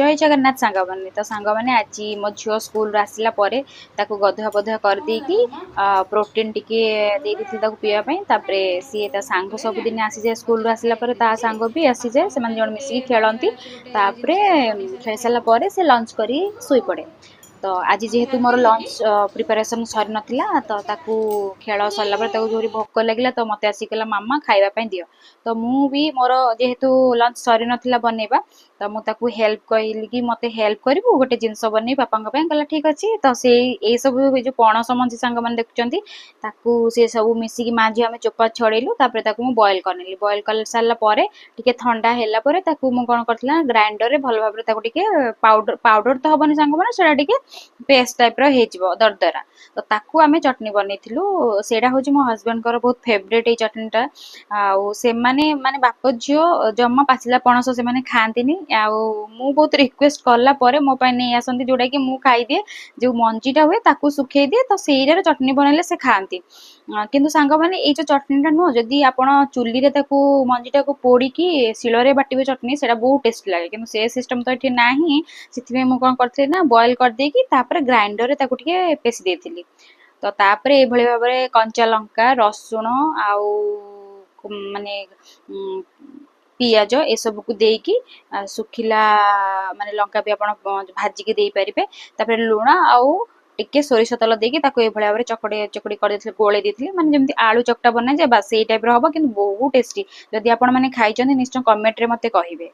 ଜୟ ଜଗନ୍ନାଥ ସାଙ୍ଗମାନେ। ତ ସାଙ୍ଗମାନେ, ଆଜି ମୋ ଝିଅ ସ୍କୁଲରୁ ଆସିଲା ପରେ ତାକୁ ଗଧୁଆ ପଧୁଆ କରିଦେଇକି ପ୍ରୋଟିନ୍ ଟିକେ ଦେଇ ଦେଇଥିଲି ତାକୁ ପିଇବା ପାଇଁ। ତାପରେ ସିଏ ତା ସାଙ୍ଗ ସବୁଦିନ ଆସିଯାଏ ସ୍କୁଲରୁ ଆସିଲା ପରେ, ତା ସାଙ୍ଗ ବି ଆସିଯାଏ, ସେମାନେ ଜଣ ମିଶିକି ଖେଳନ୍ତି। ତାପରେ ଖେଳି ସାରିଲା ପରେ ସେ ଲଞ୍ଚ କରି ଶୋଇପଡ଼େ। ତ ଆଜି ଯେହେତୁ ମୋର ଲଞ୍ଚ ପ୍ରିପାରେସନ୍ ସରିନଥିଲା, ତ ତାକୁ ଖେଳ ସରିଲା ପରେ ତାକୁ ଜୋରି ଭୋକ ଲାଗିଲା, ତ ମୋତେ ଆସିକି କହିଲା, "ମାମା, ଖାଇବା ପାଇଁ ଦିଅ।" ତ ମୁଁ ବି ମୋର ଯେହେତୁ ଲଞ୍ଚ ସରିନଥିଲା ବନେଇବା, ତ ମୁଁ ତାକୁ ହେଲ୍ପ କହିଲି କି ମୋତେ ହେଲ୍ପ କରିବୁ, ଗୋଟେ ଜିନିଷ ବନେଇ ବାପାଙ୍କ ପାଇଁ। କହିଲା, "ଠିକ୍ ଅଛି।" ତ ସେଇ ଏଇସବୁ ଏଇ ଯେଉଁ ପଣସ ମଞ୍ଜି ସାଙ୍ଗମାନେ ଦେଖୁଛନ୍ତି, ତାକୁ ସେ ସବୁ ମିଶିକି ମା ଝିଅ ଆମେ ଚୋପା ଛଡ଼େଇଲୁ। ତାପରେ ତାକୁ ମୁଁ ବଏଲ୍ କରିନେଲି। ବଏଲ୍ କରି ସାରିଲା ପରେ, ଟିକେ ଥଣ୍ଡା ହେଲା ପରେ ତାକୁ ମୁଁ କ'ଣ କରିଥିଲି ନା ଗ୍ରାଇଣ୍ଡରରେ ଭଲ ଭାବରେ ତାକୁ ଟିକେ ପାଉଡର, ପାଉଡର ତ ହବନି ସାଙ୍ଗମାନେ, ସେଇଟା ଟିକେ ପେଷ୍ଟ ଟାଇପ୍ର ହେଇଯିବ ଦରଦରା। ତ ତାକୁ ଆମେ ଚଟଣି ବନେଇଥିଲୁ। ସେଇଟା ହେଉଛି ମୋ ହଜବେଣ୍ଡଙ୍କର ବହୁତ ଫେଭରେଟ୍ ଏଇ ଚଟଣିଟା। ଆଉ ସେମାନେ ମାନେ ବାପ ଝିଅ ଜମା ପାଚିଲା ପଣସ ସେମାନେ ଖାଆନ୍ତିନି। ଆଉ ମୁଁ ବହୁତ ରିକ୍ୱେଷ୍ଟ କଲା ପରେ ମୋ ପାଇଁ ନେଇ ଆସନ୍ତି, ଯୋଉଟାକି ମୁଁ ଖାଇଦିଏ। ଯୋଉ ମଞ୍ଜିଟା ହୁଏ ତାକୁ ଶୁଖେଇ ଦିଏ, ତ ସେଇଟାରେ ଚଟଣି ବନେଇଲେ ସେ ଖାଆନ୍ତି। କିନ୍ତୁ ସାଙ୍ଗମାନେ, ଏଇ ଯୋଉ ଚଟଣିଟା ନୁହଁ, ଯଦି ଆପଣ ଚୁଲିରେ ତାକୁ ମଞ୍ଜିଟାକୁ ପୋଡ଼ିକି ଶିଳରେ ବାଟିବେ ଚଟଣି, ସେଇଟା ବହୁତ ଟେଷ୍ଟି ଲାଗେ। କିନ୍ତୁ ସେ ସିଷ୍ଟମ୍ ତ ଏଠି ନାହିଁ। ସେଥିପାଇଁ ମୁଁ କ'ଣ କରିଥିଲି ନା ବଏଲ୍ କରିଦେଇକି ତାପରେ ଗ୍ରାଇଣ୍ଡରରେ ତାକୁ ଟିକେ ପେଶି ଦେଇଥିଲି। ତ ତାପରେ ଏଇଭଳି ଭାବରେ କଞ୍ଚା ଲଙ୍କା, ରସୁଣ ଆଉ ମାନେ ପିଆଜ ଏସବୁକୁ ଦେଇକି, ଶୁଖିଲା ମାନେ ଲଙ୍କା ବି ଆପଣ ଭାଜିକି ଦେଇପାରିବେ, ତାପରେ ଲୁଣ ଆଉ ଟିକେ ସୋରିଷ ତେଲ ଦେଇକି ତାକୁ ଏଇଭଳି ଭାବରେ ଚକଡ଼ି ଚକଡ଼ି କରିଦେଇଥିଲି, ଗୋଳେଇ ଦେଇଥିଲି। ମାନେ ଯେମିତି ଆଳୁ ଚକଟା ବନାଯାଏ, ବାସ୍ ସେଇ ଟାଇପ୍ର ହବ, କିନ୍ତୁ ବହୁତ ଟେଷ୍ଟି। ଯଦି ଆପଣମାନେ ଖାଇଛନ୍ତି, ନିଶ୍ଚୟ କମେଣ୍ଟରେ ମୋତେ କହିବେ।